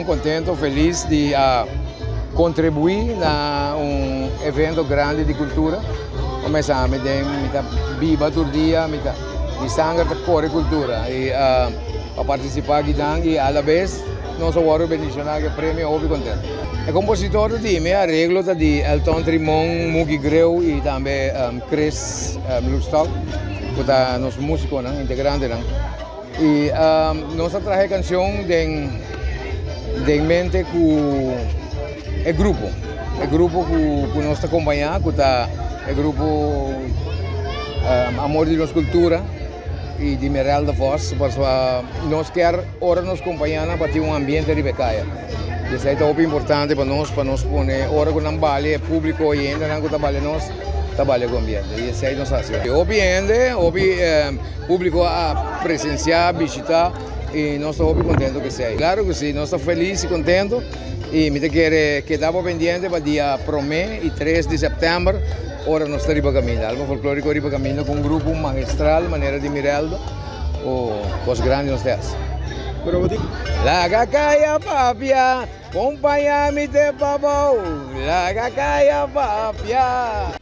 contento, feliz di a contribui na un evento grandi di cultura. Comenzá mi den mi ta biba tur dia, mi ta mi sanger ta core cultura y a participa akinan y a la vez nos a wordo bendiciona cu e premio hopi contento. E compositor ta di mi, areglo ta di Elton Trimon, Mugi Greu y tambe Chris Loestok cu ta nos musiconan, integrantenan. Y nos a traha e cancion den den mente cu e grupo, e grupo cu cu nos ta acompaña cu ta e grupo Amor di Nos Cultura y di Merelda Vos pasobra nos kier ora nos compaña nan pa tin un ambiente riba e caya. Y esey ta hopi importante pa nos, pa nos pone ora cu nan bali e publico y hendenan cu ta bali nos ta bali cu ambiente y esey nos haci. Hopi hende, hopi Publico a presencia, bishita y nos ta hopi contento cu esey. Claro cu si, nos ta feliz y contento y mi ta kere keda bo pendiente pa dia prome y tres di september ora nos ta riba caminda. Alma Folklorico riba caminda cu un grupo magistral manera di Mireldo o cos grandi nos ta haci. Laga caya papia, compaña mi te pabou, laga caya papia.